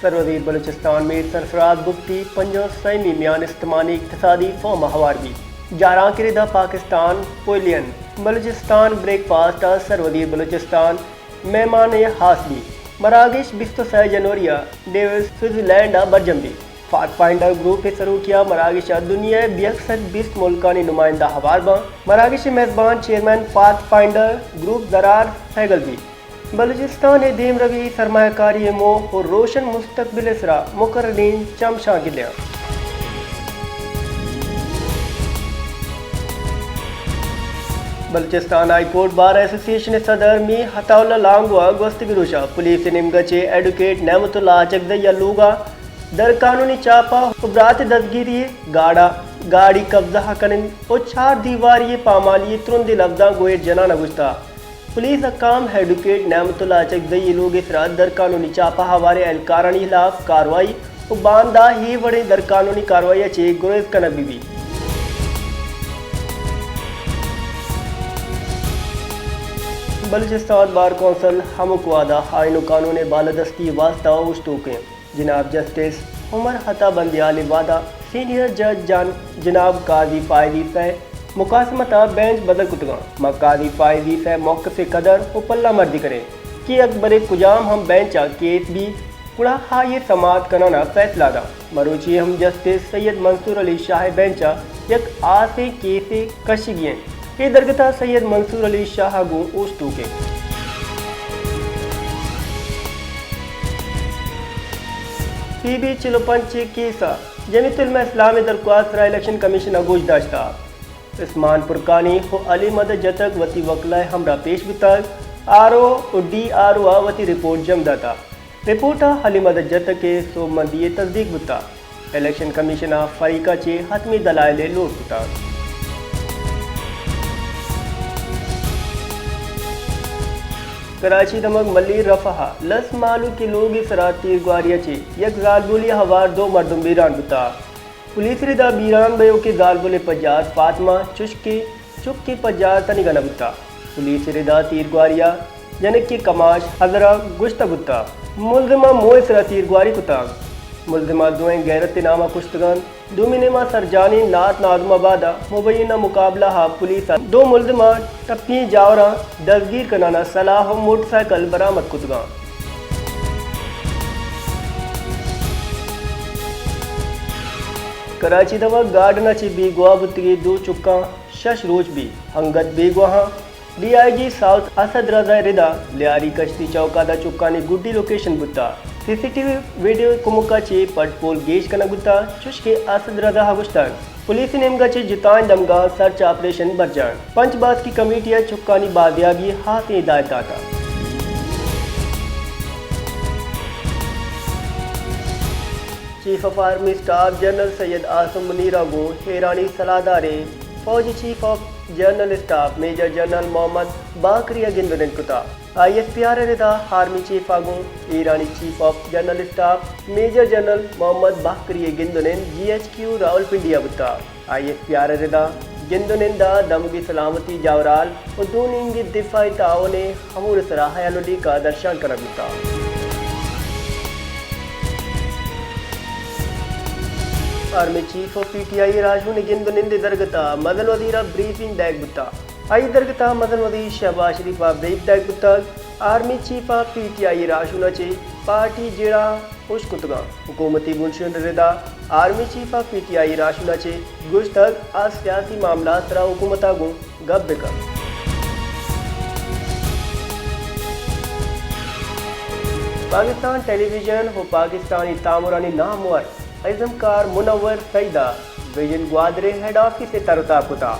سروزیر بلوچستان میر سرفراز بگٹی پنجاہ سیمی میان استمانی اقتصادی فورم ءَ ہوار بی۔ جارانکری دا پاکستان پویلین بلوچستان بریک فاسٹ ءَ سروزیر بلوچستان مہمان ءِ ہاس بی۔ مراگش بیست و سئے جنوری ءَ ڈیوس سوئٹزرلینڈ ءَ برجم بی۔ پاتھ فائنڈر گروپ ءِ سروکی ءَ مراگش ءَ دنیا ءِ یک سد بیست ملکانی نمائندہ ہوار باں۔ مراگش ءِ میزبان چیئرمین پاتھ فائنڈر گروپ زرار سہگل بی۔ بلوچستان ءِ دیمروی، سرمایہ کاری ءِ موہ ءُ روشن مستقبل ءِ سرا مقررین چمشانک گدیاں۔ بلوچستان ہائی کورٹ بار ایسوسی ایشن ءِ صدر میر عطا اللہ لانگو ءَ گوستگیں روچ ءَ پولیس ءِ نیمگ ءَ چہ ایڈوکیٹ نعمت اللہ اچکزئی ءِ لوگ ءَ درقانونی چاپہ ءُ برات ءِ دزگیری، گاڑا، گاڑی قبضہ ءَ کنگ ءُ چار دیواری ءِ پامالی ءَ ترندیں لبزاں گوں ایر جنان ءَ گوشتہ۔ پولیس حکام ایڈوکیٹ نعمت اللہ اچکزئی ءِ لوگ ءِ سرا درقانونی چاپہ ہواریں اہلکارانی ہلاف کاروائی ءُ باندا اے وڑیں درقانونی کاروائی ءَ چہ گریز کنگ بہ بیت۔ بلوچستان بار کونسل ہمک وہد ءَ آئین ءُ قانون ءِ بالادستی ءِ واستہ اوشتوک انت۔ جناب جسٹس عمر عطا بندیال ءِ وہد ءَ سینئر جج جان جناب قاضی فائز عیسی ءِ مقاسمت ءَ بینچ بدل کتگاں۔ ما قاضی فائز عیسی ءِ موقف ءِ قدر ءُ پلہ مردی کنیں کہ اگبر ءِ کجام ہم بینچ ءَ کیس بی، گڑا آئی ءِ سماعت کنان ءَ فیصلہ داں۔ مروچی ہم جسٹس سید منصور علی شاہ ءِ بینچ ءَ یک ہاسیں کیسے کشگی انت۔ اے درگت ءَ سید منصور علی شاہ ءَ گوں اوشتوک انت۔ پی بی چل ءُ پنچ ءِ کیس ءَ جمیعت علماء اسلام ءِ درخواست ءِ سرا الیکشن کمیشن ءَ گوش داشتہ۔ عثمان پرکانی ءُ علی مدد جتک وتی وکلا ءِ ہمراہ پیش بوتگ۔ آر او ءُ ڈی آر او ءَ وتی رپورٹ جم داتہ۔ رپورٹ ءَ علی مدد جتک ءِ سوبمندی ءِ تصدیق بوتہ۔ الیکشن کمیشن ءَ فریق ءَ چہ حتمی دلائل ءِ لوٹ کتگ۔ کراچی دمگ ملیر رفح ءَ لس مہلوک ءِ لوگ ءِ سرا تیرگواری ءَ چہ یک زالبولے ءَ ہوار دو مردم بیران بوتہ۔ پولیس ءِ ردا بیران بئیوکیں زالبول ءِ پجار فاطمہ چشکے چکے پجار تنیگا نہ بوتہ۔ پولیس ءِ ردا تیرگواری ءَ جنکے کماش ہزر ءَ گوشتہ بوتہ۔ ملزم ءَ موہ ءِ سرا تیرگواری کتگ۔ ملزم ءَ دوئیں غیرت ءِ نام ءَ کشتگ انت۔ دومی نیمہ سرجانیں نارتھ ناظم آباد ءَ مبینہ مقابلہ ءَ پولیس ءَ دو ملزماں ٹپی ئیں جاوراں دزگیر کنان ءَ سلاح ءُ موٹر سائیکل برآمد کتگاں۔ کراچی دمگ گارڈن ءَ چہ بیگواہ بوتگیں دو چکاں شش روچ بی انگت بیگواہاں۔ ڈی آئی جی ساؤتھ اسد رضا ءِ ردا لیاری کشتی چوک ءَ داں چکانی گڈی لوکیشن بوتہ۔ سی سی ٹی وی ویڈیو ءِ کمک ءَ چہ پٹ پول گیش کنگ بوتہ، چوشکہ اسد رضا ءَ گوشتگ۔ پولیس ءِ نیمگ ءَ چہ جتائیں دمگاں سرچ آپریشن برجاہ انت۔ پنچ باسکی کمیٹی ءَ چکانی بازیابی ءِ ہاسیں ہدایت داتہ۔ Chief of army staff general Syed Asim Munir ءَ گوں ایرانی سلاہداریں فوجی chief of general staff major general Mohammad Bagheri ءَ گند ءُ نند کتہ۔ آئی ایس پی آر ءِ ردا آرمی چیف ءَ گوں ایرانی chief of general staff major general Mohammad Bagheri ءِ گند ءُ نند جی ایچ کیو راولپنڈی ءَ بوتہ۔ آئی ایس پی آر ءِ ردا گند ءُ نند ءَ دمگی سلامتی جاورھال ءُ دو نیمگی دفاعی تعاون ءِ امور ءِ سرا ہیال ءُ لیکہ درشان کنگ بوتہ۔ آرمی چیف ءُ پی ٹی آئی ءِ راہشون ءِ گند ءُ نند ءِ درگت ءَ مزن وزیر ءَ بریفنگ دئیگ بوتہ۔ آئی ءِ درگت ءَ مزن وزیر شہباز شریف ءَ بریف دئیگ بوتگ۔ آرمی چیف ءَ پی ٹی آئی ءِ راہشون ءَ چہ پارٹی جیڑہ ہشک کتگاں۔ حکومتی بنشون ءِ ردا آرمی چیف ءَ پی ٹی آئی ءِ راہشون ءَ چہ گوشتگ آ سیاسی معاملات ءِ سرا حکومت ءَ گوں گپ بہ کنت۔ پاکستان ٹیلی ویژن ءُ پاکستانی تامرانی نامور ازمکار منور سعید ءَ ویژن گوادر ءِ ہیڈ آفس ءِ تر ءُ تاب کتہ۔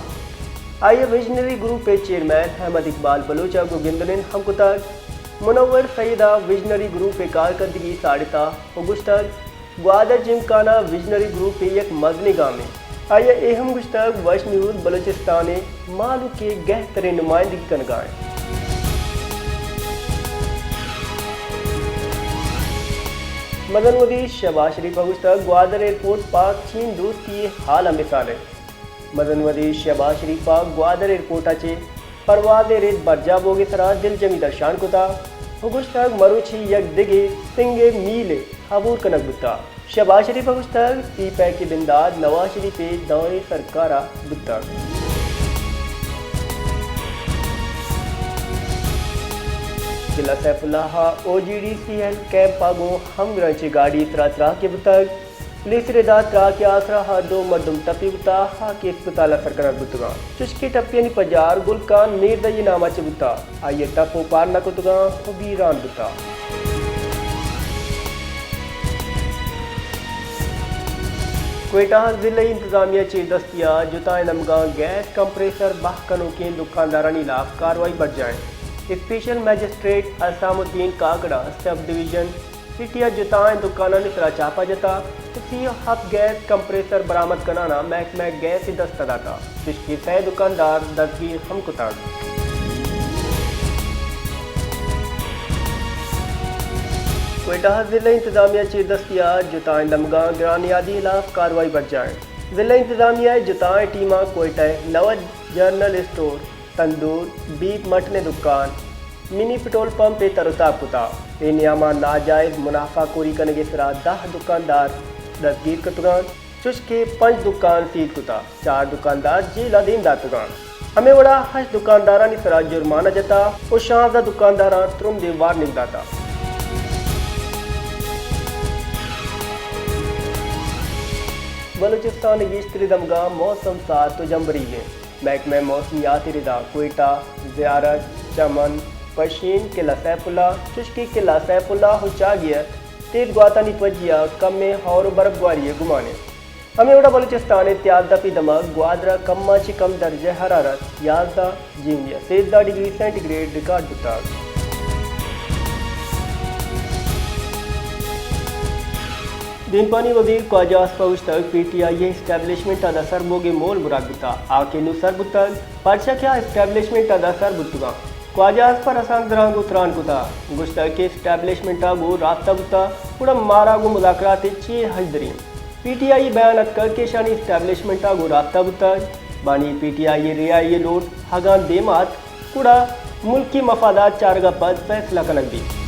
آئی ءَ ویژنری گروپ ءِ چیئرمین احمد اقبال بلوچ ءَ گوں گند ءُ نند ہم کتگ۔ منور سعید ءَ ویژنری گروپ ءِ کارکردگی ساڑتہ ءُ گوشتگ، گوادر جمکان ءَ ویژنری گروپ ءِ یک مزنیں گامے۔ آئی ءَ اے ہم گوشتگ، وش نیوز بلوچستان ءِ مہلوک ءِ گہتریں نمائندگی کنگ ءَ انت۔ مزن وزیر شہباز شریف ءَ گوشتگ، گوادر ایئرپورٹ پاک چین دوستی ءِ ہال ءِ مثال انت۔ مزن وزیر شہباز شریف ءَ گوادر ایئرپورٹ ءَ چہ پرواز ءِ رد برجاہ بوگ ءِ سرا دلجمی درشان کتہ۔ ء گوشتگ مروچی یک دگہ سنگے میل ء عبور کنگ بوتگ۔ شہباز شریف ء گوشتگ سی پیک ء بندات نواز شریف ء دور ء سرکار ء بوتگ۔ ضلع سیف اللہ ء O G D C health camp ء گوں ہمگرنچیں گاڑی ء سرا تراک بوتگ۔ پولیس ء ردا تراک ء آسرا ء دو مردم ٹپی بوتگ ء کہ اسپتال ء سر کنگ بوتگ انت۔ چشکے ٹپیانی پجار گل خان میردئی ء نام ء چہ بوتگ۔ آئی ء ٹپ اوپار نہ کتگ انت ء بیران بوتگ۔ کوئٹہ ء ضلعی انتظامیہ ء چیردستی ء جتائیں دمگاں گیس کمپریسر بہا کنوکیں دکاندارانی ہلاف کاروائی برجاہ انت۔ اسپیشل مجسٹریٹ اسام الدین کاکڑ ء سب ڈویژن سٹی ء جتائیں دکانانی سرا چھاپہ جتا و سی و ہپت گیس کمپریسر برآمد کنان ء محکمہ گیس ء دست ء داتا، چشکہ سئے دکاندار دزگیر ہم کتگ۔ کوئٹہ ء ضلع انتظامیہ ء چیردستی ء جتائیں دمگاں گران نیادی ہلاف کاروائی برجاہ انت۔ ضلع انتظامیہ ء جتائیں ٹیماں کوئٹہ ء نود جنرل اسٹور، تندور، بیف مٹن ء دکان، منی پٹرول پمپ ء تر و تاب کتا۔ اے نیاما ناجائز منافع کوری کنگ ء سرا دہ دکاندار دزگیر کتگاں، چشکہ پنچ دکان سیل کتا، چار دکاندار جیل ء دیم داتگاں۔ ہمے وڑا ہشت دکاندارانی سرا جرمانہ جتا و شانزدہ دکانداراں ترندیں وارننگ داتا۔ بلوچستان ء گیشتری دمگاں موسم سارت و جمبریگ انت۔ محکمہ موسمیات ء ردا کوئٹہ، زیارت، چمن، پشین، قلعہ سیف اللہ، چشکہ قلعہ سیف اللہ و چاگی ء تیز گواتانی پجیا کمیں ہور و برف گواری ء گمان انت۔ ہمے وڑا بلوچستان ء تیال دپی دمگ گوادر ء کم ء چہ کم درجہ حرارت یازدہ جیونی ء سیزدہ ڈگری سینٹی گریڈ ریکارڈ بوتگ۔ دیمپانی وزیر خواجہ آصف ء گوشتگ، پی ٹی آئی ء اسٹیبلشمنٹ ء داں سر بوگ ء مول مراد بوتگ، آ کہ نوں سر بوتگ، پرچا کہ آ اسٹیبلشمنٹ ء داں سر بوتگاں۔ خواجہ آصف ء رسانکدراں گوں تران کتگ، گوشتگ کہ اسٹیبلشمنٹ ء گوں رابطہ بوتگ، گڑا مارا گوں مذاکرات ء چے ہژدری انت؟ پی ٹی آئی ء بیان اتکگ کہ اشانی اسٹیبلشمنٹ ء گوں رابطہ بوتگ، بانی پی ٹی آئی ء رہائی ء لوٹ اگاں دیم ء اتک، گڑا ملکی مفادات چارگ ء پد فیصلہ کنگ بیت۔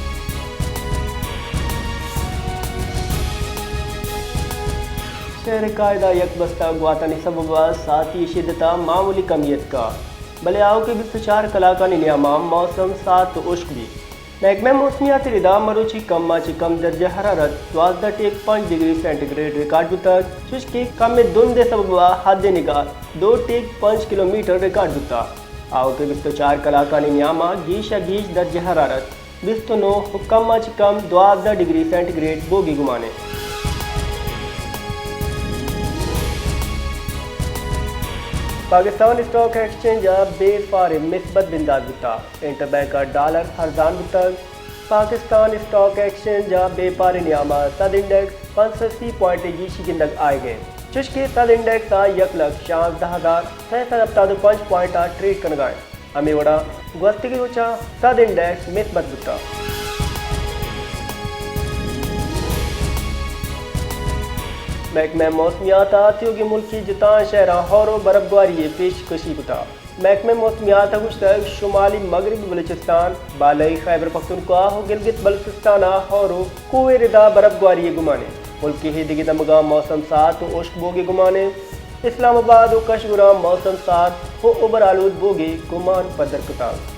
شہر ء قاعدہ یک بستہ گواتانی سبب ء ساعتی شدت ء معمولی کمی اتکگ، بلے آؤکیں بیست و چار کلاکانی نیام ء موسم سارت و ہشک بیت۔ محکمہ موسمیات ء ردا مروچی کم ء چہ کم درجہ حرارت دوازدہ ٹیک پنچ ڈگری سینٹی گریڈ ریکارڈ بوتگ، چوشکہ کم ء دند ء سبب ء حد نگاہ دو ٹیک پنچ کلومیٹر ریکارڈ بوتگ۔ آؤکیں بیست و چار کلاکانی نیام ء گیش ء گیش درجہ حرارت بیست و نو و کم ء چہ کم دوازدہ ڈگری سینٹی گریڈ بوگی گمان انت۔ پاکستان اسٹاک ایکسچینج ء بیپار مثبت بندات بوتگ، انٹر بینک ء ڈالر ارزان بوتگ۔ پاکستان اسٹاک ایکسچینج ء بیپار نیام ء سد انڈیکس پنچ سد سی پوائنٹ ء گیشی گندگ آئیگ ء انت، چوشکہ سد انڈیکس ء یک لکھ شانزدہ ہزار سئے سد ہپتاد و پنچ پوائنٹ ء ٹریڈ کنگ ء انت۔ ہمے وڑا گوستگیں روچاں سد انڈیکس مثبت بوتگ۔ محکمہ موسمیات ء تیوگیں ملکی جتائیں شہراں ہور و برفگواری ء پیشکشی کتگ۔ محکمہ موسمیات ء گوشتگ، شمالی مغربی بلوچستان، بالائی خیبر پختونخوا و گلگت بلوچستان ء ہور و کوہ ء ردا برفگواری ء گمان انت۔ ملک ء ایدگہ دمگاں موسم سارت و ہشک بوگ ء گمان انت۔ اسلام آباد و کشگوراں موسم سارت و ابر آلود بوگ ء گمان پدر کتگ۔